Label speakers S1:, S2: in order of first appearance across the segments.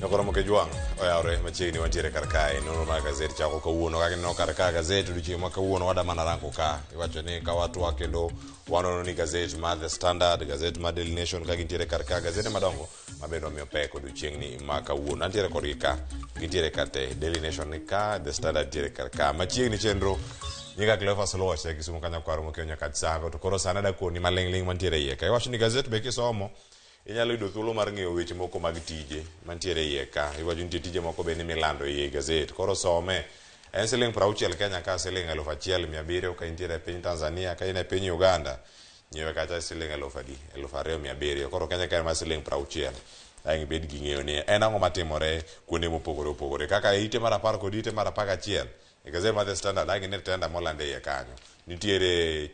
S1: Nyakoro Kejwang' oyawre machiegni wantiere kar kae nonro mar gazet chako kawuono kaka ineno kar ka gazet odiochieng' ma kawuono wada mana rango ka iwacho ni ka watwak kendo wanono ni gazet mar The Standard, gazet mar Daily Nation ka gintiere kar ka gazede madongo ma bende wamiyo pek odiochieng'ni ma kawuono antiere kodgi ka gintiere ka te Daily Nation ni ka The Standard nitiere kar ka machiegni chenro nyinga Cleophas Oluoch e Kisumu kanyo kwaro mokiewo nyaka Tsavo to koro sani adakoni maling'ling' mantiere iye ka iwacho ni gazet be kisomo Inyalo yudo thuolo mar ng'eyo weche moko mag tije mantiere iye ka. Iwacho nitie tije moko bende milando iye gazet. Koro some. En siling 60 Kenya ka siling 1700 ka intiere e piny Tanzania, ka in e piny Uganda, nyiewe kacha siling eluf adi? 2700. Koro Kenya ka en mana siling 60. Ang' ibed gi ng'eyo ni en ang'o matimore kuonde mopogore opogore. Kaka e ite mar apar kod ite mar 11 e gazet mar The Standard ang' ine tenda moland e iye kanyo. Nitiere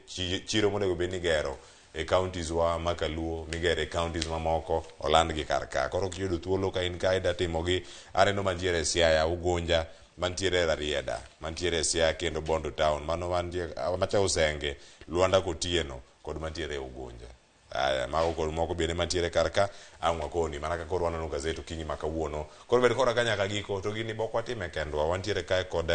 S1: chiro monego bed ni igero e counties wa ma kaluo migero e counties mamoko oland gi kar ka. Koro kiyudo thuolo ka in ka ida timogi, aneno mantiere e Siaya, Ugunja, mantiere e Rarieda, mantiere e Siaya kendo Bondo town, mano mantie macha Usenge, Luanda Kotieno kod mantiere e Ugunja. Aya, mago kod moko bende mantiere kar ka ang' wakoni mana ka koro waneno gazet okinyi ma kawuono. Koro bed koda ka nyaka giko to gini bok watime kendwa, wantiere kae kod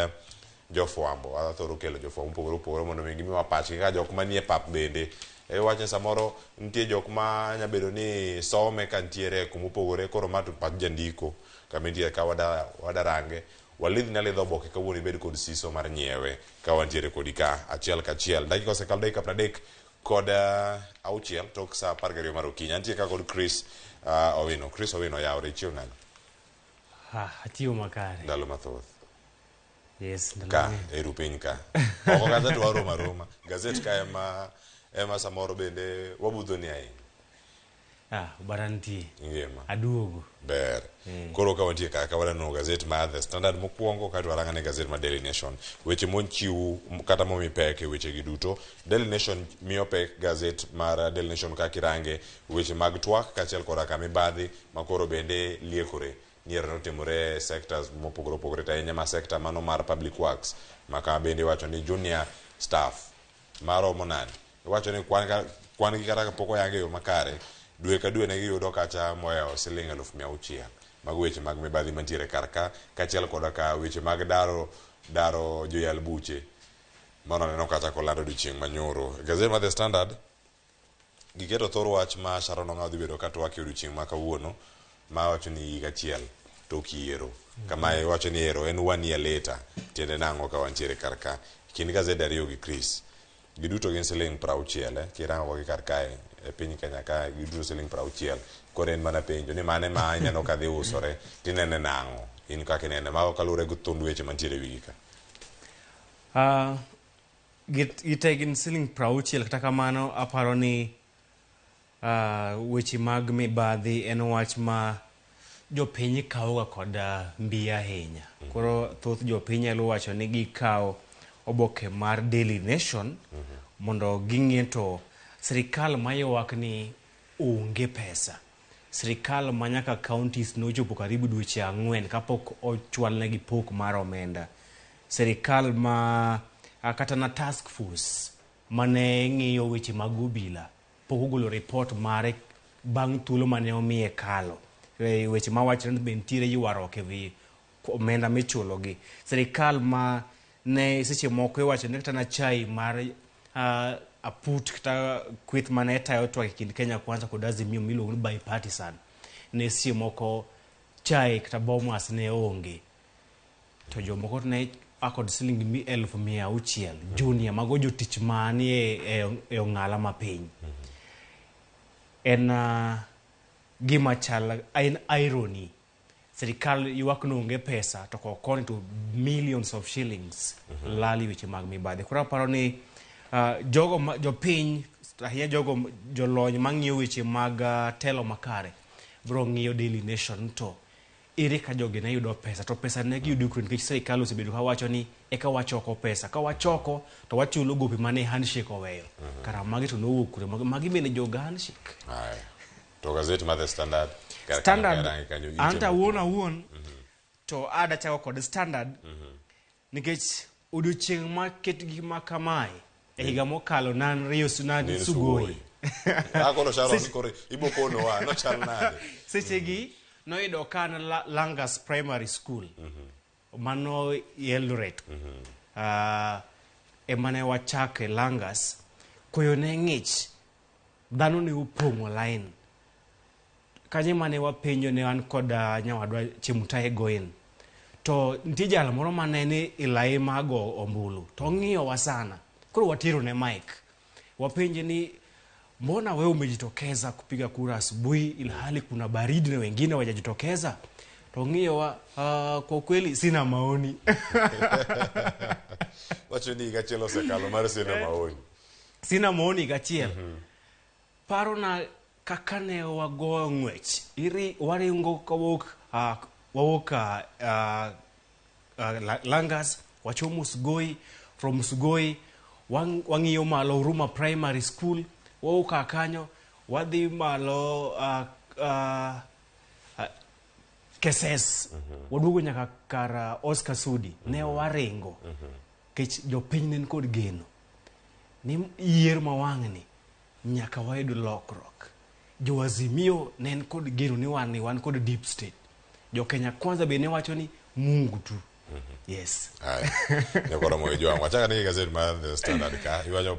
S1: jofwambo. Athoro kelo jofwambo mopogore opogore mondo mi gimiwa pachgi kaka jok manie pap bende. Iwacho ni samoro nitie jok ma nya bedo ni some ka nitiere kuma opogore koro ma to pach jandiko kama intiere ka wada, wada range. Walidhni alidha oboke kawuono ibed kod siso mar nyiewe ka wantiere kodi ka achiel kachiel. Dakika osekalo dakika 36 tok saa 12 mar okinyi. Antie ka kod Chris Owino. Chris Owino yawre ichiew nade?
S2: Ah, achiewo makare.
S1: Ndalo mathoth.
S2: Yes, ndalo
S1: Ka,
S2: mang'eny.
S1: e ru piny ka. Oko kacha to waroma roma. Gazet ka ema, ema samoro bende wabudho ni ahinya.
S2: Ah, bara nitie.
S1: Ngima.
S2: Aduogo.
S1: Ber. Koro ka wantie ka, ka waneno gazet mar The Standard mokwongo kaeto warang ane gazet mar Daily Nation. Weche mochiw kata momi pek e weche gi duto. Daily Nation miyo pek gazet mar Daily Nation kaka irange weche mag twak kaachiel koda ka mibadhi ma koro bende liekore. Nyiero notimore e sectors mopogore opogore to ahinya ma sector mano mar public works ma kama bende iwacho ni junior staff maromo nade iwacho ni kwan, kwan gi kata kapok oyang e yo makare dwe ka dwe ne giyudo kacha mohewo siling 600,000. Mago weche mag mibadhi mantiere kar ka kaachiel koda ka weche mag daro daro joyal buche mano aneno kacha kolando odiochieng' manyoro. Gazet mar The Standard Giketo thor wach ma Sharon Ong'awo dhi bedo ka twak e odiochieng' ma kawuono ma wacho ni higa achiel tok yiero. Kama iwacho ni ero en one year later. Tiende nang'o ka wantiere kar ka? Kind gazede ariyo gi Chris. Giduto gin siling 60 eh, kirango gi kar kae e piny Kenya ka giduto siling 60. Koro en mana penjo ni mane ma ineno ka dhi usore tinene nang'o? In kaka inene mago kaluwore gi thund weche mantiere e wigi ka.
S2: Gite gin siling 60 kata kamano aparo ni weche mag mibadhi en wach ma jopiny kawoga kod mbi ahinya. Koro thoth jopiny nyalo wacho ni gikawo oboke mar Daily Nation mondo ging'e to sirikal maywak ni onge pesa. Sirikal ma nyaka counties nochopo karibu dweche 4 kapok ochwalnegi pok mar omenda. Sirikal ma kata na task force mane ng'iyo weche mag obila pok ogolo report mare bang' thuolo mane omiye kalo. E, weche mawachore ni be nitiere ywaruok e wi omenda michulo gi. Sirikal ma ne seche moko iwacho ni kata na chai mar aput kata kweth mane tayo twak e kind Kenya Kwanza kod Azimio miluongo ni bipartisan ne seche moko chai kata Bomas ne onge. To jomoko to ne a kod siling 600,000 junior mago jotich manie e ong'ala mapiny. En gima chal en irony. Sirikal ywak ni onge pesa to koni to millions of shillings lal e weche mag mibadhi. Koro aparo ni jogo ma, jopiny ahinya jogo jolony mang'iyo weche mag telo makare bro ng'iyo Daily Nation to ere ka jogi ne yudo pesa to pesa ne giyudo kure nikech sirikal osebedo ka wacho ni eka wachoko pesa ka wachoko to wachulo gope mane handshake oweyo. Kara magi to nowuok kure magi bende jog handshake.
S1: Aya. To gazet mar The Standard kar
S2: Standard
S1: kanyo karange kanyo ite
S2: anta
S1: moko.
S2: awuon awuon to ada chako kod Standard nikech odiochieng' ma ket gima kamae e higa mokalo nan riyo nan
S1: Nin
S2: sugoi.
S1: Ah, koro Sharon koro ibokonowa nochal nade?
S2: Seche gi Noyudo ka an Langas Primary School. Mano Eldoret. Ema ne wachake Langas. Koyo ne ng'ich. Dhano ne opong'o line. Kanyo ema ne wapenjo ne an kod nyawadwa Chemutai Goin. To nitie jal moro mane ni e lai mar go ombulu. To ong'iyowa sana. Koro watero ne mic. Wapenje ni mbona wewe umejitokeza kupiga kura asubuhi ilhali kuna baridi na wengine hawajajitokeza? To ong'iyowa, kwa kweli sina maoni.
S1: Wacho ni higa achiel osekalo mar sina maoni.
S2: Sina maoni higa achiel. Parona kaka ne wagoyo ng'wech. Iri waringo kawuok wawuok Langas, wachomo Sugoi, from Sugoi wang'iyo malo Huruma Primary School, wawuok kanyo wadhi malo Keses, waduogo nyaka kar Oscar Sudi, ne waringo. Kech jopiny ne nikod geno ni yiero ma wang'ni nyaka wayud lokruok. Jo Azimio ne en kod geno ni wan kod deep state. Jo Kenya Kwanza be ne wacho ni Mungu tu. Yes.
S1: Aya. Nyakoro moyo jwang'. Wachaka ni gazet mar The Standard ka. Iwacho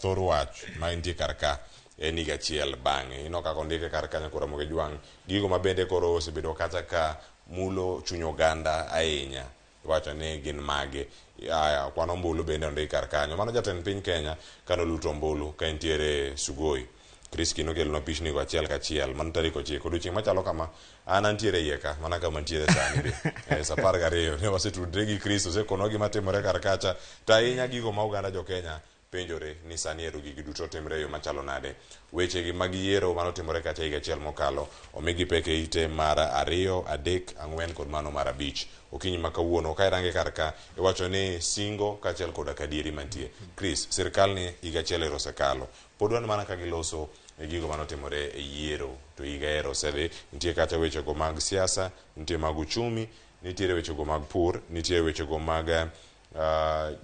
S1: thor wach ma nitie kar ka en higa achiel bang'e. Ineno kaka ondike kar ka nyakoro moyo jwang'. Gigo ma bende koro osebedo kacha ka mulo chuny oganda ahinya. Iwacho ni gin mage. Aya, kwan ombulu bende ondik kar kanyo. Mano jatend piny Kenya kane oluto ombulu ka entiere Sugoi. Chris Kino kelonwa pichni go achiel kachiel. Mano tarik 9. Odiochieng' machalo kama, an antiere iye ka, mana kama antiere sani be. Sa 12. Ne wasetudre gi Chris, osekonwa gima timore kar kacha. To ahinya gigo ma oganda jo Kenya penjore ni sani ero gigi duto timre e yo machalo nade. Weche gi mag yiero manotimore kacha higa achiel mokalo, omigi pek e ite mar 2, 3, 4 kod mano mar 5. Okinyi ma kawuono, ka irange kar ka, iwacho ni singo kaachiel koda kadieri mantie. Chris, sirkal ni higa achiel ero osekalo. Pod wan mana ka giloso e gigo manotimore e yiero, to higa ero osedhi. Nitie kacha wechego mag siasa, nitie mag uchumi, nitiere wechego mag pur, nitie wechego mag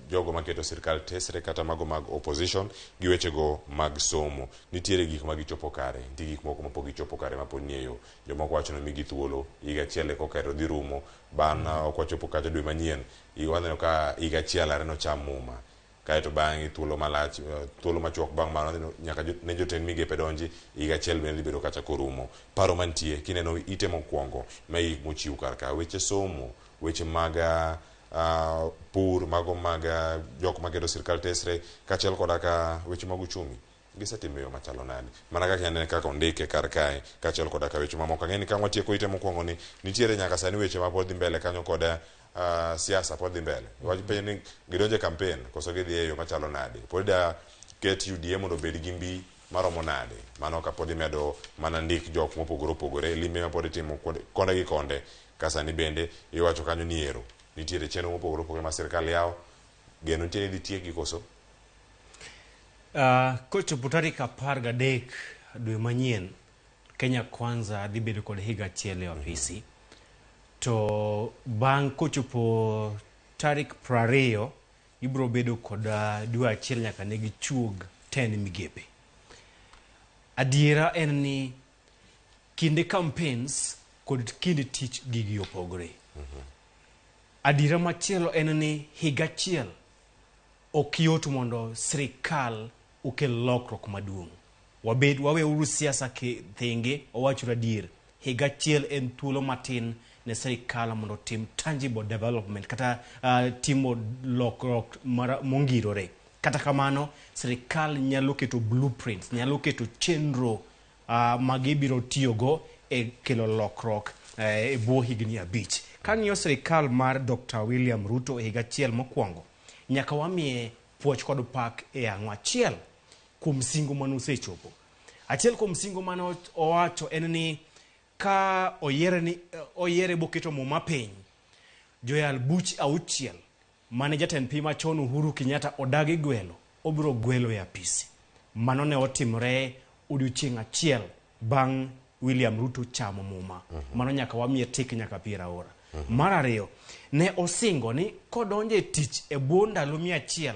S1: jogo maketo sirkal tesre kata mago mag opposition gi wechego mag somo. Nitiere gik ma gichopo kare, nitie gik moko mapok gichopo kare mapod nie yo. Jomoko wacho ni omigi thuolo, higa achiel eka ero dhi rumo, ban ok wachopo kata dwe manyien, waneno ka higa achiel are nocham muma. Kaeto bang'e thuolo malach, thuolo machuok bang' mano nyaka ne jotend migepe donji, higa achiel bende dhi bedo kacha korumo. Paro mantie, kineno ite mokwongo ma gik mochiw kar ka, weche somo, weche mag pur, mago mag jok maketo sirkal tesre, kaachiel koda ka weche mag uchumi. Gisetimo e yo machalo nade? Mana kaka inene kaka ondike kar kae, kaachiel koda ka weche mamoko. Ang'e ni ka watieko ite mokwongo ni, nitiere nyaka sani weche ma pod dhi mbele kanyo kod siasa pod dhi mbele. Wach penjo ni gidonjo e campaign koso gidhi e yo machalo nade? Pod da ket UDA mondo obed gi mbi maromo nade? Mano ka pod imedo mana ndik jok mopogore opogore, limbe ma pod itimo konde gi konde. Ka sani bende iwacho kanyo ni ero nitiere chenro mopogore opogore ma sirkal yawo, geno nitie ni dhi tiekgi koso?
S2: Kochopo tarik 13 dwe manyien, Kenya Kwanza dhi bedo kod higa achiel e ofisi. To bang' kochopo tarik 20, ibiro bedo kod dwe achiel nyaka ne gichuog tend migepe. Adiera en ni kinde campaigns kod kinde tich gigi opogore. Adiera machielo en ni higa achiel ok yot mondo sirikal okel lokruok maduong'. Waweuru siasa thenge, wawachuru adier. Higa achiel en thuolo matin ne sirikal mondo otim tangible development kata timo lokruok mongirore. Kata kamano, sirikal nyalo keto blueprints, nyalo keto chenro ma gibiro tiyogo e kelo lokruok e bwo higni 5. Kang'iyo sirikal mar Dr. William Ruto e higa achiel mokwongo, nyaka wamiye puoch kod pak e ang'o. Achiel kuom singo mane osechopo. Achiel kuom singo mane owacho en ni ka oyiere boketo muma piny, joyal buch 6 mane jatend piny machon Uhuru Kenyatta odagi gwelo, obiro gwelo e apisi. Mano ne otimore odiochieng' achiel bang' William Ruto chamo muma. Mano nyaka wamiye tik nyaka pier aora. Mar ariyo, ne osingo ni kodonjo e tich e bwo ndalo 100,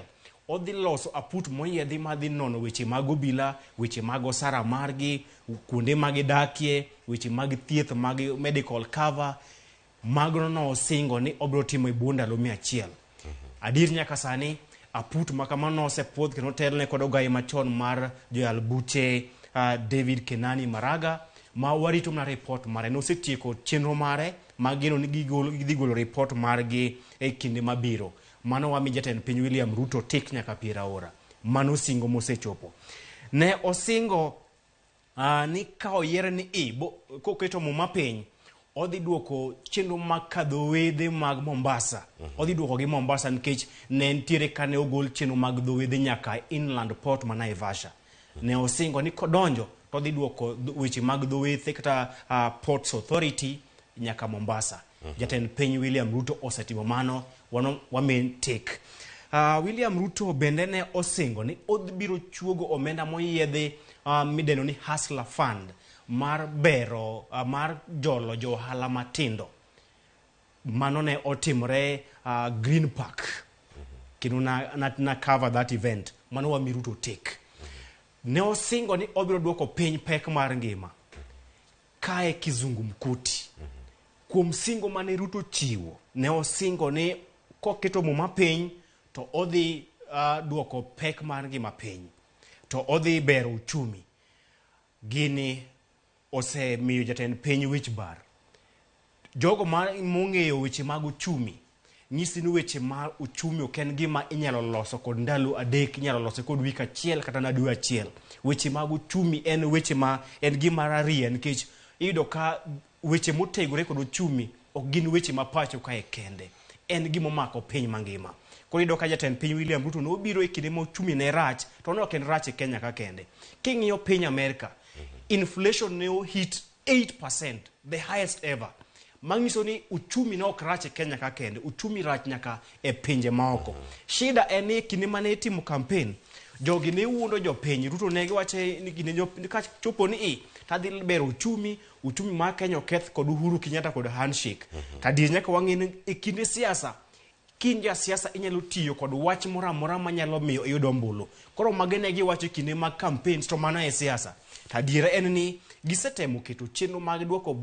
S2: odhi loso aput moyiedhi madhi nono weche mag obila, weche mag osara margi, kuonde ma gidakie, weche mag thieth mag medical cover. Mago nosingo ni obiro timo e bwo ndalo 100. Adier nyaka sani aput ma kamano nosepuodh kendo otelne kod ogaye machon mar joyal buche David Kenani Maraga ma warito mana report mare. Nosetieko chenro mare mageno ni gidhi golo report margi e kinde mabiro. Mano wami jatend piny William Ruto tik nyaka pier aora. Mano singo mosechopo. Ne osingo ni ka oyiere ni koketo muma piny, odhi duoko chenro mag kadho wedhe mag Mombasa. Odhi duoko gi Mombasa nikech ne nitiere kane ogol chenro mag dho wedhe nyaka inland port ma Naivasha. Ne osingo ni kodonjo to odhi duoko weche mag dho wedhe kata Ports Authority nyaka Mombasa. Jatend piny William Ruto osetimo mano, wamin tik. William Ruto bende ne osingo ni odhi biro chuogo omenda moyiedhi midendo ni Hustler Fund mar bero mar jolo jo ohala matindo. Mano ne otimore Green Park. Kendo na cover that event. Mano wami Ruto tik. Ne osingo ni obiro duoko piny pek mar ngima. Kae kizungumkuti. Kuom singo mane Ruto chiwo, ne osingo ni koketo muma piny to odhi duoko pek mar ngima piny. To odhi bero uchumi. Gini osemiyo jatend piny wich bar. Jogo ma mong'eyo weche mag uchumi nyisi ni weche mar uchumi ok en gima inyalo loso kod ndalo adek, inyalo lose kod wik achiel kata na dwe achiel. Weche mag uchumi en weche ma en gima rariya nikech iyudo ka weche motegore kod uchumi ok gin weche ma pacho kae kende. En gima omako piny mangima. Koro iyudo ka jatend piny William Ruto nobiro e kinde ma uchumi ne rach, to ne ok en rach e Kenya ka kende. King'iyo piny Amerika, inflation ne ohit 8%, the highest ever. Manyiso ni uchumi ne ok rach e Kenya ka kende, uchumi rach nyaka e pinje maoko. Shida en ni kinde mane itimo campaign, jogi ne wuondo jopiny, Ruto ne giwacho ni gine ka chopo ni i, tadhi bero uchumi, uchumi mar Kenya oketh kod Uhuru Kenyatta kod handshake. To adier nyaka wang'e ni e kinde siasa, kin ja siasa inyalo tiyo kod wach moro amora manyalo miyo iyud ombulu. Koro mage ne giwacho e kinde mag campaigns to mano e siasa. To adiera en ni gisetemo keto chenro mag duoko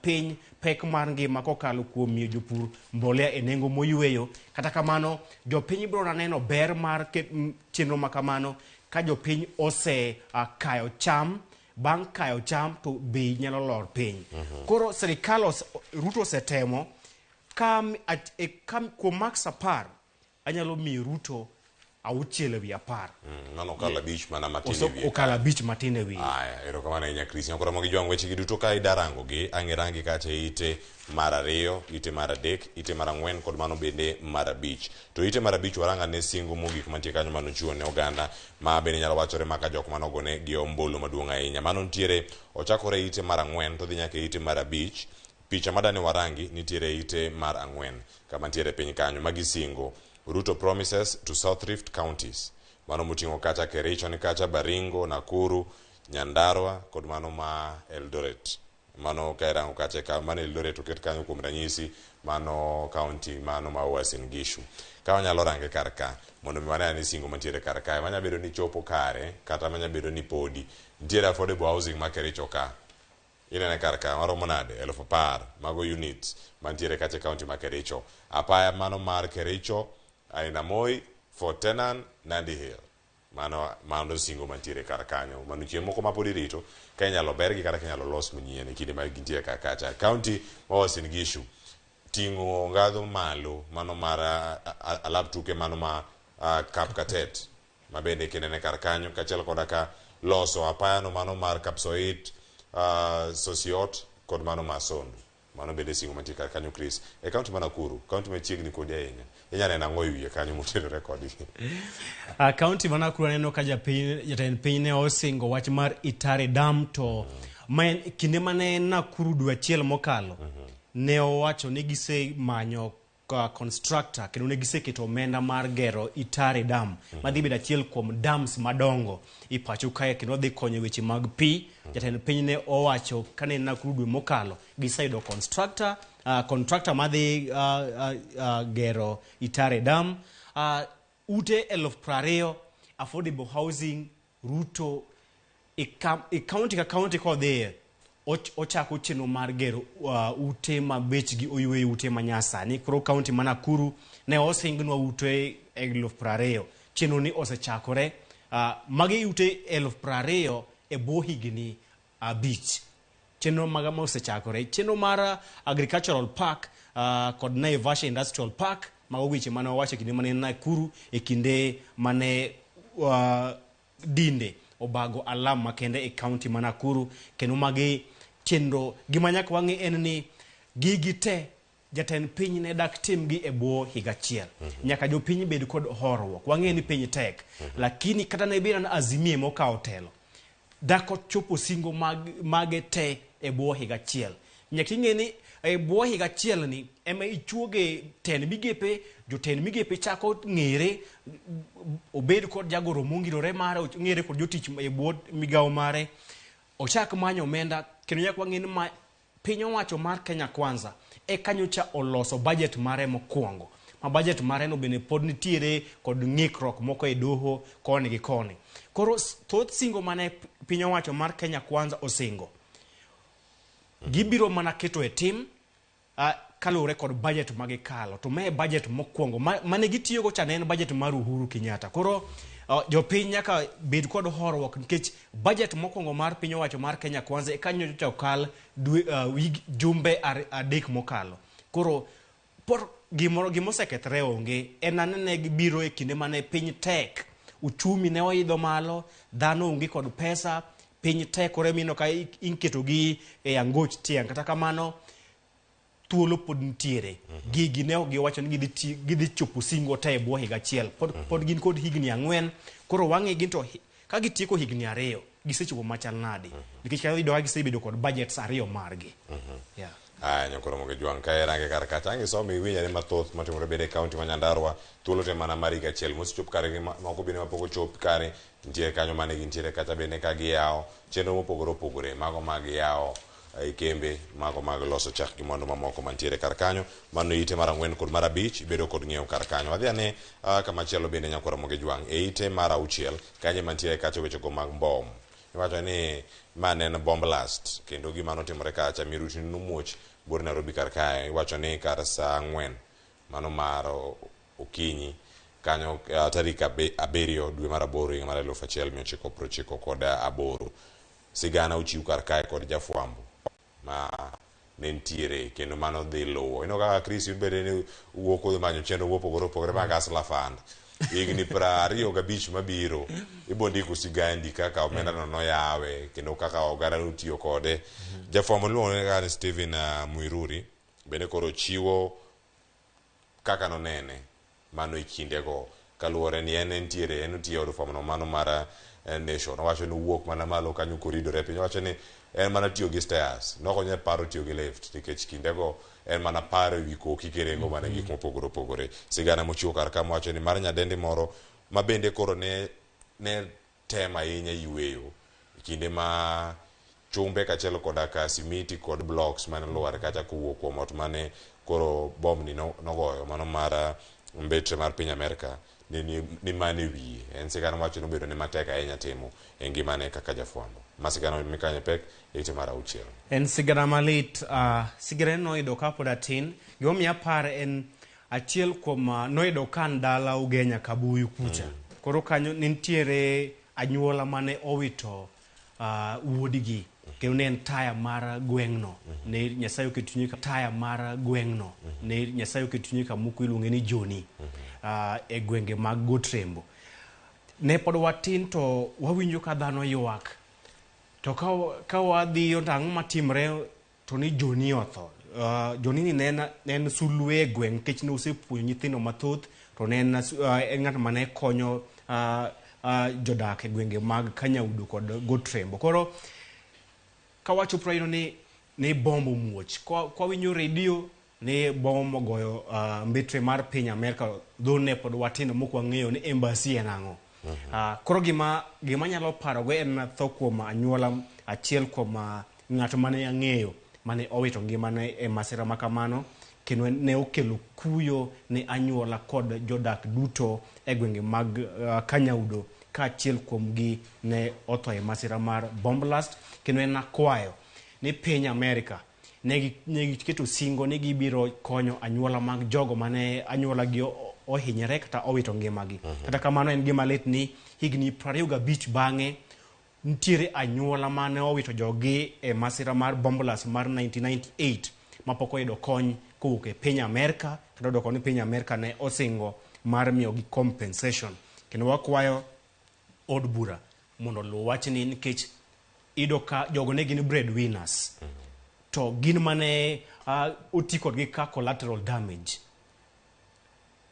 S2: piny pek mar ngima kokalo kuom miyo jopur mbolea e nengo moyweyo. Kata kamano, jopiny biro neno ber mar chenro ma kamano ka jopiny ose kayo cham. Bang' kayo cham to bei nyalo lor piny. Koro sirikal Ruto osetemo kuom marks 10 anyalo miyo Ruto 6 e wi 10.
S1: Mano okalo 5 mana matin e wiye.
S2: Okalo 5 matin e wiye.
S1: Aya, erokamano ahinya Chris. Nyakoro mogi jwang' weche gi duto ka idarango gi, ang' irangi kacha e ite mar 2, ite mar 3, ite mar 4 kod mano bende mar 5. To ite mar 5 waranga ne singo mogik mantie kanyo manochiwo ne oganda ma bende nyalo wachore maka jok manogone gi ombulu maduong' ahinya. Mano nitiere ochakore e ite mar 4 to dhi nyaka e ite mar 5. Picha madani warangi nitiere e ite mar 4 kama nitiere piny kanyo. Magi singo. Ruto promises to South Rift counties. Mano moting'o kacha Kericho ni kacha Baringo, Nakuru, Nyandarua kod mano ma Eldoret. Mano ka irango kacha ka mano Eldoret oket kanyo kuom ranyisi mano county mano ma Uasin Gishu. Ka wanyalo range kar ka mondo mi wane ane singo mantiere kar kae manya bedo ni chopo kare kata manya bedo ni podi. Nitiere affordable housing ma Kericho ka. Inene kar ka maromo nade? 10,000 mago units mantiere kacha e county ma Kericho. Apaya mano mar Kericho, Ainamoi, Fort Tenan, Nandi Hill. Mano singo mantiere kar kanyo. Mano chieng' moko ma pod irito ka inyalo bergi kata ka inyalo los manyien e kinde ma gintie kar kacha. County ma Uasin Gishu ting'o ngadho malo mano mar alap tuke mano ma Kapkatet ma bende kinene kar kanyo kaachiel koda ka loso apayano mano mar Kapsoit, Sosiot kod mano ma Sondu. Mano bende singo mantie kar kanyo Chris. E county ma Nakuru, county machiegni kodi ahinya. Inyalo neno ang'o e wiye kanyo motenore kodgi?
S2: County ma Nakuru aneno ka jatend piny ne osingo wach mar Itare Dam to ma en kinde mane Nakuru dwe achiel mokalo ne owacho ni gisemanyo constructor kendo ne giseketo omenda mar gero Itare Dam madhi bedo achiel kuom dams madongo e pacho kae kendo dhi konyo weche mag pi. Jatend piny ne owacho kane Nakuru dwe mokalo giseyudo contractor madhi gero Itare Dam. Ute 20,000 affordable housing Ruto e county ka county kodhiye ochako chenro mar gero ute ma bechgi oyweyo ute ma nyasani. Koro county ma Nakuru ne osingnwa ute 20,000. Chenro ni osechakore. Magi ute 20,000 e bwo higni 5. Chenro maga ma osechakore. Chenro mar Agricultural Park kod Naivasha Industrial Park, mago weche mane wawacho e kinde mane Nakuru e kinde mane dinde obago alam makende e county ma Nakuru. Kendo magi chenro, gima nyaka wang'e en ni gigi te jatend piny ne dak timgi e bwo higa achiel. Nyaka jopiny bed kod horuok. Wang'e ni piny tek. Lakini kata ne bed ni Azimio mokawo telo, dak ochopo singo mage te e bwo higa achiel. Nyaka ing'e ni e bwo higa achiel ni ema ichuoge tend migepe, jotend migepe chako ng'ere, obed kod jagoro mongirore mare, ong'ere kod jotich e bwo migawo mare, ochak manyo omenda, kendo nyaka wang'e ni ma piny owacho mar Kenya Kwanza e kanyocha oloso budget mare mokwongo. Ma budget mare no bende pod nitiere kod ng'ikruok moko e doho koni gi koni. Koro thoth singo mane piny owacho mar Kenya Kwanza osingo, gibiro mana keto e tim kaluwore kod budget ma gikalo. To mae budget mokwongo mane gitiyogo cha ne en budget mar Uhuru Kenyatta. Koro jopiny nyaka bed kod horuok nikech budget mokwongo mar piny owacho mar Kenya Kwanza e kanyocha okal dwe, wig, jumbe 3 mokalo. Koro por gimoro gimosekethre onge, en ane gibiro e kinde mane piny tek, uchumi ne oidho malo, dhano onge kod pesa, piny tek, koro emino ka iketogi e angoch tiang'. Kata kamano thuolo pod nitiere. Gigi ne ok giwacho ni gidhi chopo singo te e bwo higa achiel. Pod gin kod higni 4. Koro wang'e gin to ka gitieko higni 2, gisechopo machal nade? Nikech ka iyudo ka gisebedo kod budgets 2 margi. Yeah.
S1: Aya, nyakoro moge jwang' ka irange kar kacha, ang' isomo iwinj ane mathoth matimore bende e county ma Nyandarua, thuolo te mana mar higa achiel mosechop kare gi moko bende mapok ochop kare, nitie kanyo mane gintiere kacha bende ka giyawo chenro mopogore opogore, mago mag yawo e kembe, mago mag loso chak gi mwandu mamoko mantiere kar kanyo. Mano ite mar 4 kod mar 5 ibedo kod ng'eyo kar kanyo. Wadhi ane kamachielo bende nyakwara moge jwang' e ite mar 6 kanyo mantiere kacha wechego mag mbom. Iwacho ni ma ne en bomb blast kendo gima notimore kacha miruti nomuoch buore Nairobi kar kae. Iwacho ni kar saa 4 mano mar okinyi kanyo tarik 7 dwe mar 8 higa mar 1998. Sigana ochiw kar kae kod jafwambo ma ne nitiere kendo mano dhi luwo. Ineno kaka Chris bende ni wuok odhi manyo chenro mopogore opogore mag Hustler Fund. Higni 25 mabiro ibo ndiko sigandi kaka omenda no noyawe kendo kaka oganda notiyo kode. Jafwambo niluongo ni kaka Stephen Muiruri bende koro chiwo kaka nonene mano e kindego kaluwore ni en entiere en otiyo e od fwambo no mano mar Nation. Owacho ni owuok mana malo kanyo koridore piny. Owacho ni en mana tiyo gi stairs, ne ok onyal paro tiyo gi lift nikech kindego en mana paro ewi koki kiringo mana gik mopogore opogore. Sigana mochiwo kar ka mowacho ni mar nyadendi moro ma bende koro ne tem ahinya yweyo e kinde ma chumbe kaachiel koda ka simiti kod blocks mane olwar kacha kowuok kuom ot mane koro bomb ni nogoyo mano mar mbetre mar piny Amerka ni mane wiye. En sigana mowacho ni obedo ne matek ahinya timo e ngimane kaka jafwambo. Ma sigana mikanye pek e ite mar 6.
S2: En sigana malit. Sigana noyudo kapod atin. Gimomiyo apare en achiel kuom noyudo ka an dala Ugenya Kabuyu kucha. Koro kanyo nitiere anyuola mane owito wuodgi kendo ne en taya mar gweng'no. Ne Nyasaye oketo chunye ka taya mar gweng'no. Ne Nyasaye oketo chunye kamoko iluonge ni Joni, e gwenge mag Gotrembo. Ne pod watin to wawinjo ka dhano ywak. To ka wadhiyo to ang'o matimre to ni Joni otho. Joni ni ne en sulwe e gweng' nikech ne osepuonjo nyithindo mathoth to ne en ng'at mane konyo jodak e gwenge mag Kanyaudo kod Gotrembo. Koro ka wachopo wayudo ni bomb omuoch. Kwa winjo redio ni bomb ogoyo mbetre mar piny Amerka, dho ne pod watindo mok wang'eyo ni embassy en ang'o. Koro gima anyalo parogo en tho kuom anyuola achiel kuom ng'at mane ang'eyo mane owito ngimane e masira ma kamano. Kendo ne okelo kuyo ne anyuola kod jodak duto e gwenge mag Kanyaudo kaachiel kuomgi ne otho e masira mar bomb blast. Kendo en akwayo ni piny Amerika ne giketo singo ni gibiro konyo anyuola mag jogo mane anyuola gi ohinyore kata owito ngimagi. Kata kamano en gima lit ni higni 25 bang'e nitiere anyuola mane owito jogi e masira mar bomb blast mar 1998 mapok oyudo kony kowuok e piny Amerka, kata odoko ni piny Amerka ne osingo mar miyogi compensation. Kendo wakwayo od bura mondo oluw wachni nikech iyudo ka jogo ne gin breadwinners. To gin mane oti kodgi ka collateral damage.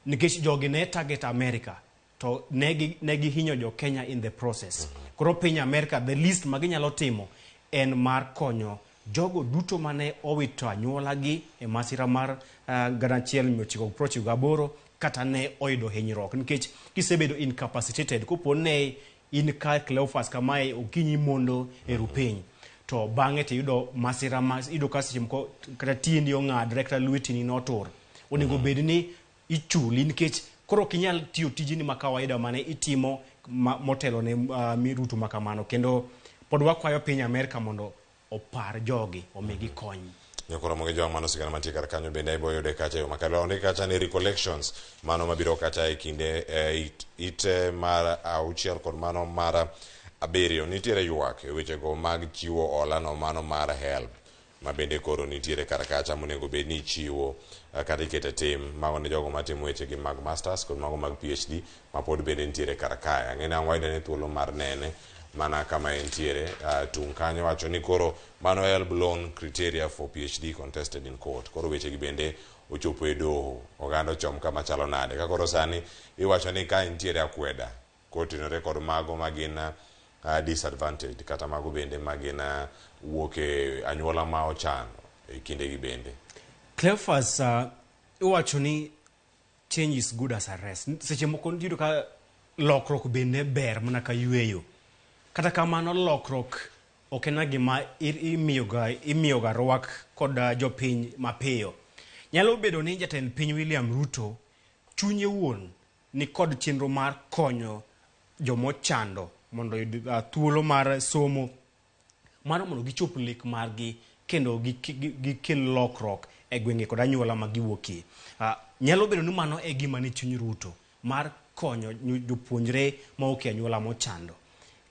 S2: Nikech jogi ne target America to ne gihinyo jo Kenya in the process. Koro piny America the least ma ginyalo timo en mar konyo jogo duto mane owito anyuola gi e masira mar 1998 kata ne oyudo hinyruok. Nikech kisebedo incapacitated, kopo ne in ka Cleophas kamae okinyi mondo e rupiny, to bang'e tiyudo masira ma iyudo ka seche moko kata tiendi ong'adre kata lwetini notur. Onego bed ni ichuli nikech koro ok inyal tiyo tijeni ma kawaida mane itimo motelo ne mirutu ma kamano. Kendo pod wakwayo piny Amerka mondo opar jogi, omigi kony.
S1: Nyakoro mogi jwang' mano sigana mantie kar kanyo bende ibo yude kacha e yo makare. Ondik kacha ni recollections mano mabiro kacha e kinde ite mar 6 kod mano mar 7. Nitiere ywak e wechego mag chiwo hola no mano mar HELB ma bende koro nitiere kar kacha monego bed ni ichiwo kata ikete tim mago ne jogo matimo wechegi mag masters kod mago mag PhD ma pod bende nitiere kar kae. Ang'e ni ang' wayudo ne thuolo mar nene mana kama entiere tung' kanyo wacho ni koro mano HELB loan criteria for PhD contested in court. Koro wechegi bende ochopo e doho, oganda ochom kama chalo nade. Ka koro sani iwacho ni ka nitiere akweda kotenore kod mago magin disadvantaged kata mago bende magin wuok e anyuola ma ochano e kindegi bende.
S2: Cleophas, iwacho ni change is good as a rest. Seche moko iyudo ka lokruok bende ber mana ka yweyo. Kata kamano lokruok ok en gima imiyoga rwak kod jopiny mapiyo. Nyalo bedo ni jatend piny William Ruto chunye wuon ni kod chenro mar konyo jomochando mondo oyud thuolo mar somo mano mondo gichop lek margi kendo gikel lokruok e gwenge kod anyuola ma giwuokie. Nyalo bedo ni mano e gima ni chuny Ruto mar konyo jopuonjre mawuok e anyuola mochando.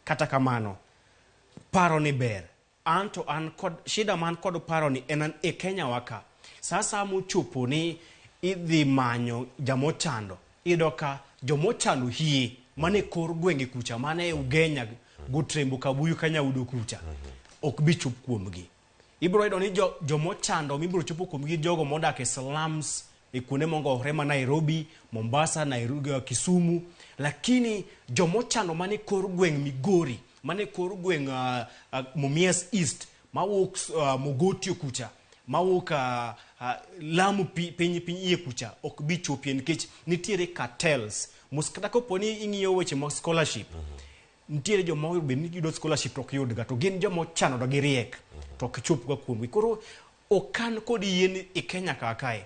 S2: Kata kamano, paro ni ber. An to an kod shida man kod paro ni en e Kenya wa ka. Sa asaya mochopo ni idhi manyo jamochando, iyudo ka jomochando hie mane kor gwenge kucha, mane Ugenya, Gotrembo, Kabuyu, Kanyaudo kucha, ok bi chop kuomgi. Ibiro yudo ni jomochando mibiro chopo kuomgi jogo modak e slums, e kuonde mongowore ma Nairobi, Mombasa, Nairobi, Kisumu, lakini jomochando mane kor gweng' Migori, mane kor gweng' Mumias East, mawuok Mogotio kucha, mawuok Lamu piny iye kucha, ok bi chopie nikech nitiere cartels. Mos kata kopo ni ing'iyo weche mag scholarship, nitiere joma obedo ni yudo scholarship to ok yudga, to gin joma ochano to giriek, to ok chopga kuomgi. Koro ok an kod yie ni e Kenya ka kae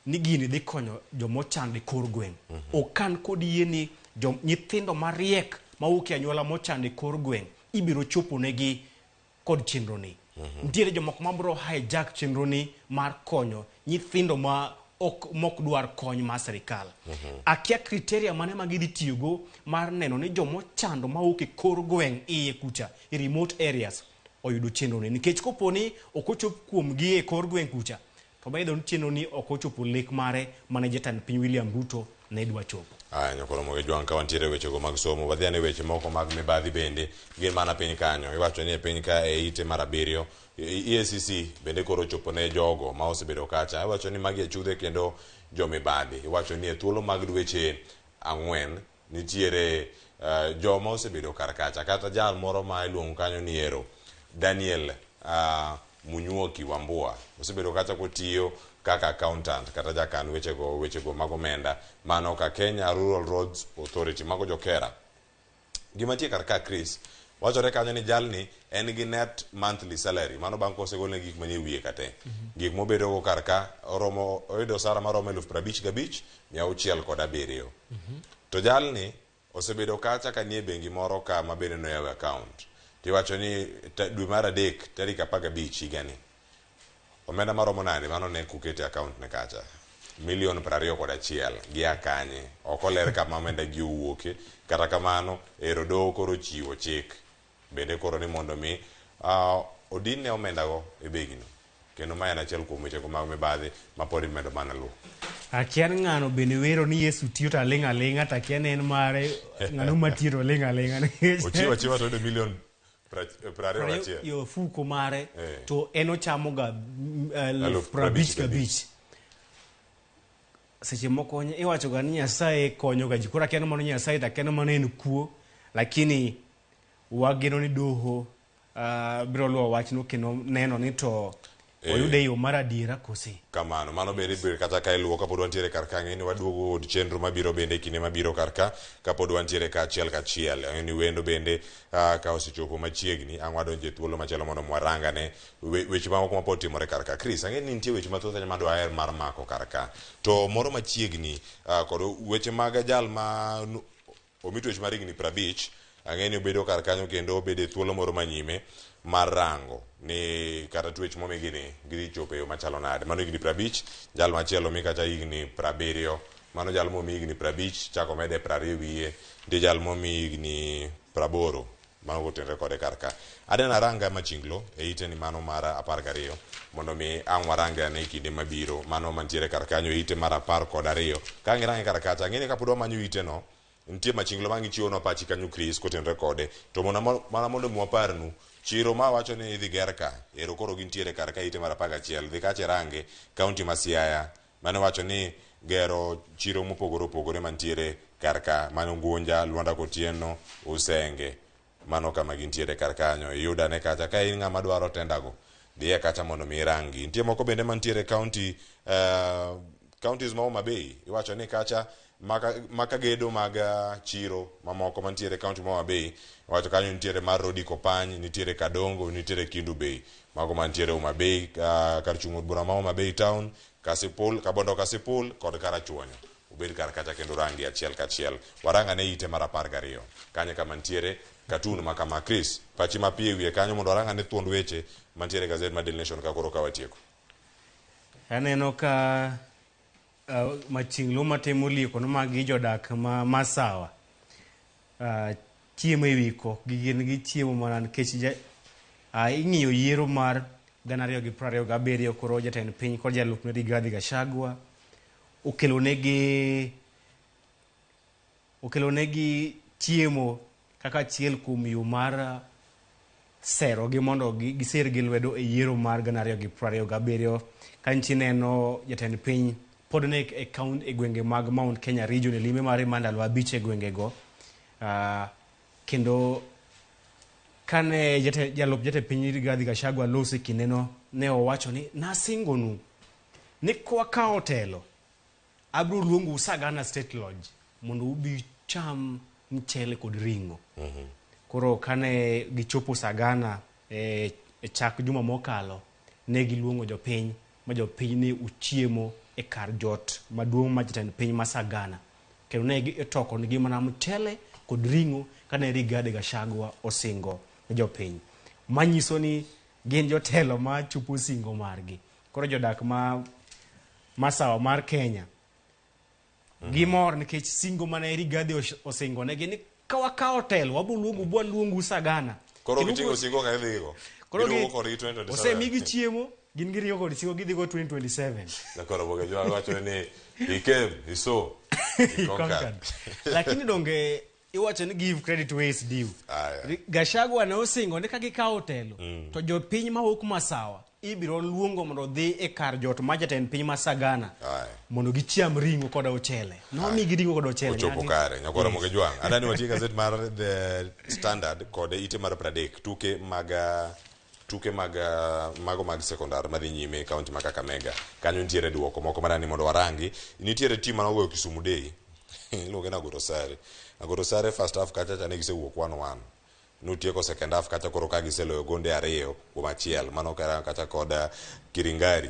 S2: ni gini dhi konyo jomochando e kor gweng'. Ok an kod yie ni nyithindo mariek mawuok e anyuola mochando e kor gweng' ibiro chopo negi kod chenro ni. Nitiere jomoko mabiro hijack chenro ni mar konyo nyithindo ma mok dwar kony mar sirikal. Akia criteria mane ma gidhi tiyogo mar neno ni jomochando mawuok e kor gweng' iye kucha e remote areas oyudo chenro ni. Nikech kopo ni ok ochop kuomgi e kor gweng' kucha, to bayudo ni chenro ni ok ochopo lek mare mane jatend piny William Ruto ne dwa chopo.
S1: Aya, nyakoro moge jwang' ka wantiere wechego mag somo, wadhi ane weche moko mag mibadhi bende gin mana piny kanyo. Iwacho ni e piny ka e ite mar 7, EACC bende koro ochopo ne jogo ma osebedo kacha. Iwacho ni magi achudhe kendo jomibadhi. Iwacho ni e thuolo mag dweche 4 nitiere joma osebedo kar kacha, kata jal moro ma iluongo kanyo ni ero Daniel Munyuoki Wambua osebedo kacha kotiyo kaka accountant kata jakan wechego mag omenda mano ka Kenya Rural Roads Authority mago jokera. Gima nitie kar ka Chris Wachore kanyo ni jalni en gi net monthly salary, mano bang' kosegolne gik manie wiye ka te. Gik mobedogo kar ka oromo oyudo osara maromo 55,607. To jalni osebedo kacha ka nie bengi moro ka ma bende noyawo account. Tiwacho ni dwe mar adek tarik 15 higani omenda maromo nade mano ne kukete account ne kacha milion 21 gia kanye ok oler kama omenda gi owuoke kata kamano ero doho koro chiwo chik bende koro ni mondo mi odin ne omenda go e bengi no kendo ma en achiel kuom wechego mag mibadhi ma pod imedo mana luwo.
S2: Akia ni ng'ano bende wero ni Yesu tiyo to aling' aling'a to akia ni en mare ng'ano matiyo to oling' aling'a nikech
S1: Ochiwo achiwa to oyudo milion 21.
S2: e ofuko mare
S1: Eh.
S2: to en ochamoga 55,000. Seche moko iwachoga ni Nyasaye konyoga ji. Koro akia ni mano Nyasaye to akia ni mano en kuo lakini wageno ni doho biro luwo wachno kendo neno ni to oyude e yo mar adiera kose.
S1: Kamano, mano bende ibiro kata ka iluwo kapod wantiere kar ka ang'e ni waduogo od chenro mabiro bende e kinde mabiro kar ka kapod wantiere ka achiel kachiel. Ang'e ni wendo bende ka osechopo machiegni ang' wadonjo e thuolo machielo mondo mwarangane weche mamoko mapod timore kar ka. Chris, ang'e ni nitie weche mathoth ahinya madwaher mar mako kar ka. To moro machiegni kod weche mag jal ma omi twech mar higni 50, ang'e ni obedo kar kanyo kendo obedo e thuolo moro manyime mar rango ni kata twech momigi ni gidhi chopo e yo machalo nade. Mano higni 50, jal machielo omi kata higni 70, mano jal momi higni 50 chako mede 20 wiye, nitie jal momi higni 80, mano kotenre kode kar ka. Adeno aranga machinglo e ite ni mano mar 12 mondo mi ang' warange ane e kinde mabiro mano mantiere kar kanyo e ite mar 12. Ka ang' irange kar kacha, ang'e ni kapod wamanyo ite no, nitie machinglo ma gichiwonwa pachi kanyo Chris kotenre kode to mana mondo mi waparnu chiro ma wacho ni idhi ger ka ero koro gintiere kar ka ite mar 11 dhi kacha irange kaunti ma Siaya mane wacho ni gero chiro mopogore opogore mantiere kar ka mano Gunja, Luanda Kotieno, Usenge mano kama gintiere kar kanyo iyudane kacha ka in ng'ama dwaro tendago dhiye kacha mondo mi irangi. Nitie moko bende mantiere county counties ma Homa Bay iwacho ni kacha maka gedo mag chiro mamoko mantiere county ma Homa Bay iwacho kanyo nitiere mar Rodi Kopany, nitiere Kadongo, nitiere Kindu Bay mago mantiere Homa Bay kar chung' od bura ma Homa Bay town, Kasipul, Kabondo Kasipul kod Karachuonyo. Ubed kar kacha kendo rangi achiel kachiel. Warang ane ite mar 12. Kanyo kama nitiere katun ma kama. Chris, pachi mapiyo e wiye kanyo mondo warang ane thuond weche mantiere e gazet mar Daily Nation ka koro ka watieko.
S2: Aneno ka machinglo matemo lieko no magi jodak ma Masawa chiemo e wi kok gi gin gichiemo mana nikech ing'iyo yiero mar 2027 koro jatend piny kod jalupne Rigathi Gachagua okelonegi chiemo kaka achiel kuom yo mar serogi mondo giser gi lwedo e yiero mar 2027. Ka nchi neno jatend piny pod ne e e gwenge mag Mount Kenya region e limbe mare mar ndalo 5 e gwengego. Kendo kane jalup jatend piny Rigathi Gachagua loso e kindeno ne owacho ni nasingonu ni kwakawo telo abiro luongou Sagana State Lodge mondo ubi cham mchele kod ring'o. Koro kane gichopo Sagana e chak juma mokalo ne giluongo jopiny ma jopiny ne ochiemo e kar jot maduong' ma jatend piny ma Sagana. Kendo ne itoko negi mana mchele kod ring'o kane Rigathi Gachagua osingo ne jopiny. Manyiso ni gin jotelo ma chopo singo margi. Koro jodak ma masawa mar Kenya gimor nikech singo mane Rigathi osingo negi ni ka wakawo telo wabiro luongo bwa luongu Sagana.
S1: Koro giting'o singo ka gidhigo.
S2: Koro
S1: Giduogo kodgi 2027.
S2: Osemigi chiemo, gin giringo kod singo gidhigo 2027.
S1: Nakoro boge jwa wacho ni he came, he saw, he
S2: He
S1: conquered.
S2: conquered. Lakini donge iwacho ni give credit where is due.
S1: Aya.
S2: Gachagua ne osingo ni ka gikawo telo to jopiny mawuok Masawa ibiro luongo mondo odhi e kar jot ma jatend piny ma Sagana
S1: Aya.
S2: mondo gicham ring'o kod ochele. Nomigi ring'o kod ochele.
S1: Ochopo kare, nyakwara Moge Jwang'. Adani watie gazet mar The Standard kod ite mar 30 tuke mag mago mag sekondar madhi nyime e kaunti ma Kakamega. Kanyo nitiere duoko moko madani mondo warangi. Nitiere team mane ogoyo Kisumu Day. Iluonge ni Agoro Sare. Agoro Sare first half kacha cha ne gisewuok 1-1. Nutieko second half kacha koro ka giseloyo gonde 2-1. Mano kara kacha kod Kiringari.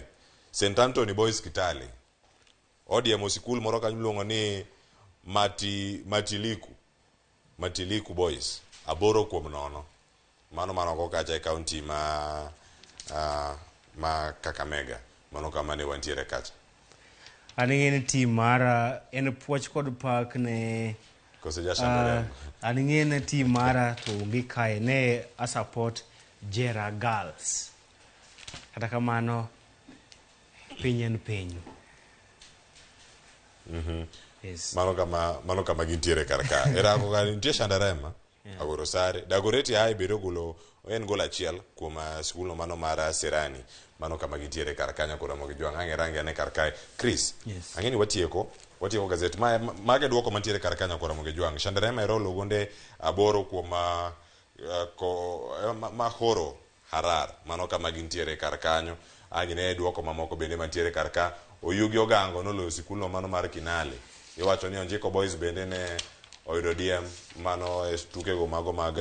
S1: St Anthony Boys Kitale odiemo sikul moro kanyo miluongo ni Matiliku Boys 8-0. Mano oko kacha e county ma Kakamega. Mano kama ne wantiere kacha.
S2: An ing'e ni team mara en puoch kod pak ne
S1: Kose jashandore.
S2: An ing'e ni team mara to onge kae ne a support Jera Girls. Kata kamano piny en piny. Yes.
S1: Mano kama gintiere kar ka. Erako ka nitie Shandarema. Agoro sare. Dagoretti High bende ogolo en gol 1 kuom sikul mano mar Serani. Mano kama gintiere kar kanyo kod Ramogi Jwang'. Ang'e rangi ane kar kae. Chris,
S2: Yes.
S1: ang'e ni watieko gazet. Mage duoko mantiere kar kanyo kod Ramogi Jwang'. Shandarema erolo gonde 8 kuom Mahoro Harar. Mano kama gintiere kar kanyo. Ang'e duoko mamoko bende mantiere kar ka. Oyugi Ogango noloyo sikulno mano mar Kinale. Iwacho ni Onjiko Boys bende ne oyudo DM mano e tukego mago mag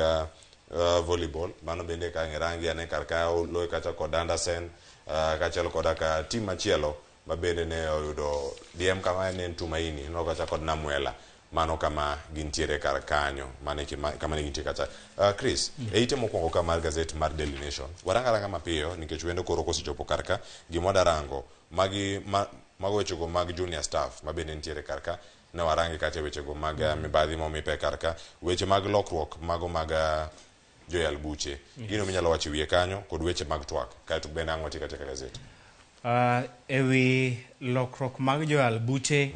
S1: volleyball. Mano bende ka rangi ane kar ka oloyo kacha kod Andersen kaachiel koda ka team machielo ma bende ne oyudo DM kama ne en Tumaini no kacha kod Namwela. Mano kama gintiere kar kanyo. Mano kama ne gintiere kacha. Chris, e ite mokwongo ka mar gazet mar Daily Nation. Waranga ranga mapiyo nikech wendo koro kosechopo kar ka gima wadarango magi mago wechego mag junior staff ma bende nitiere kar ka. Ne warangi kacha wechego mag mibadhi momi pek kar ka, weche mag lokruok mago mag joyal buche. Gino minyalo wacho wiye kanyo kod weche mag twak. Kaeto bende ang' watiek atieka gazet.
S2: Ewi lokruok mag joyal buche,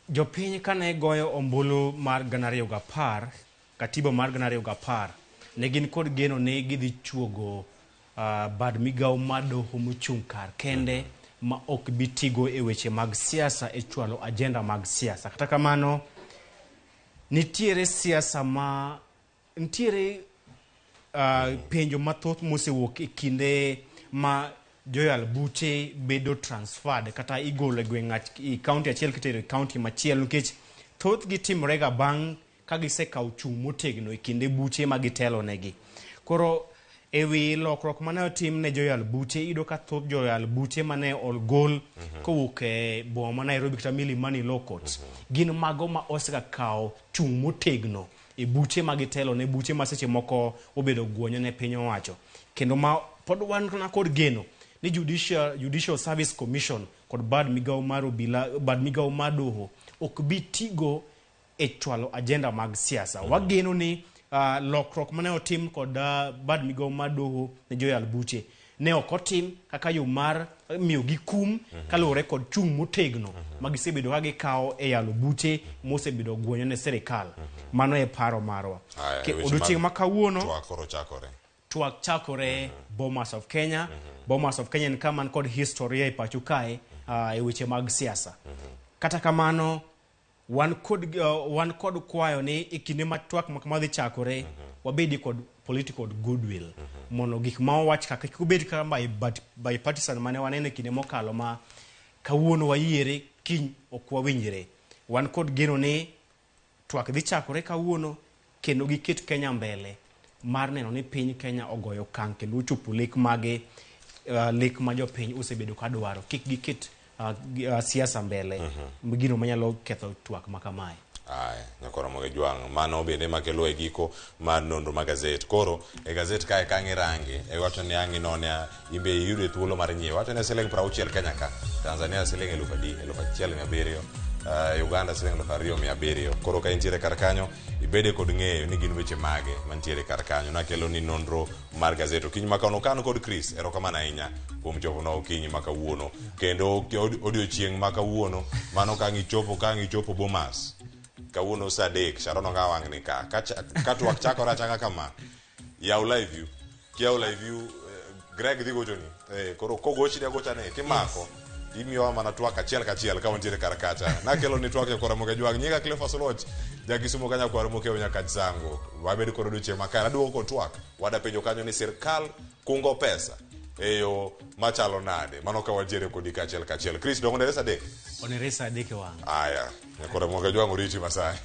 S2: jopiny kane goyo ombulu mar 2010, katiba mar 2010, ne gin kod geno ni gidhi chuogo bad migawo mar doho mochung' kar kende ma ok bi tigo e weche mag siasa e chwalo agenda mag siasa. Kata kamano, nitiere siasa ma nitiere penjo mathoth mosewuok e kinde ma joyal buche bedo transferred kata igolo e gweng' e county achiel kitero e county machielo, nikech thothgi timorega bang' ka gisekawo chung' motegno e kinde buche ma gitelo negi. Koro ewi lokruok mane otim ne joyal buche, iyudo ka thoth joyal buche mane ogol kowuok e boma ma Nairobi kata Milimani Law Courts gin mago ma osegakawo chung' motegno e buche ma gitelo ne, buche ma seche moko obedo guonyo ne piny owacho, kendo ma pod wan kod geno ni Judicial Service Commission kod bad migawo mar obila, bad migawo mar doho ok bi tigo e chwalo agenda mag siasa. Wageno ni lokruok mane otim kod bad migawo mar doho ne joyal buche ne ok otim kaka yo mar miyogi kum kaluwore kod chung' motegno ma gisebedo ka gikawo e yalo buche mosebedo guonyo ne sirikal. Mano e paro marwa. Odiochieng' ma kawuono
S1: twak koro chakore.
S2: Twak chakore Bomas of Kenya. Bomas of Kenya en kama kod historia e pacho kae e weche mag siasa. Kata kamano wan kod kwayo ni e kinde ma twak ma kama dhi chakore wabedi kod political goodwill mondo gik ma owach kaka kik obed kaka bipartisan mane waneno e kinde mokalo ma kawuono wayiere kiny ok wawinjre. Wan kod geno ni twak dhi chakore kawuono kendo giket Kenya mbele mar neno ni piny Kenya ogoyo okang' kendo ochopo lek mage, lek ma jopiny osebedo ka dwaro. Kik giket siasa mbele, gino manyalo ketho twak ma kamae.
S1: Aya, nyakoro Ramogi Jwang', mano bende makelo e giko mar nonro mag gazet. Koro e gazet kae ka ang' irange, iwacho ni ang' inone imbe iyude thuolo mar nyiewo. Iwacho ni siling 60 Kenya ka, Tanzania siling eluf adi, eluf achiel mia abiriyo, Uganda siling eluf ariyo mia abiriyo. Koro ka intiere kar kanyo, ibede kod ng'eyo ni gin weche mage mantiere kar kanyo. Nakelo ni nonro mar gazet okinyi ma kawuono. Kan kod Chris, erokamano ahinya kuom choponwa okinyi ma kawuono. Kendo odiochieng' ma kawuono, mano ka ang' ichopo Bomas. Kawuono saa 3, Sharon Ong'aw wang' ni ka. Ka twak chakore achaka kama, yaw live view. Kiyaw live view, Greg dhi gochoni. Koro kogochni agocha ne, timako. Imiyowa mana twak achiel kachiel ka wantiere kar kacha. Nakelo ni twak e Ramogi Jwang'. Nyinga Cleophas Oluoch, ja Kisumu ka nyakwar Mokeo nyaka Sango. Wabed kod odiochieng' makare. Aduogo kod twak. Wada penjo kanyo ni sirkal kungo pesa e yo machalo nade. Mano ka wantiere kodi kachiel kachiel. Chris, dongo onere saa 3?
S2: Onere saa 3 e wang'.
S1: Aya, nyakwar Ramogi Jwang' oriti Masai.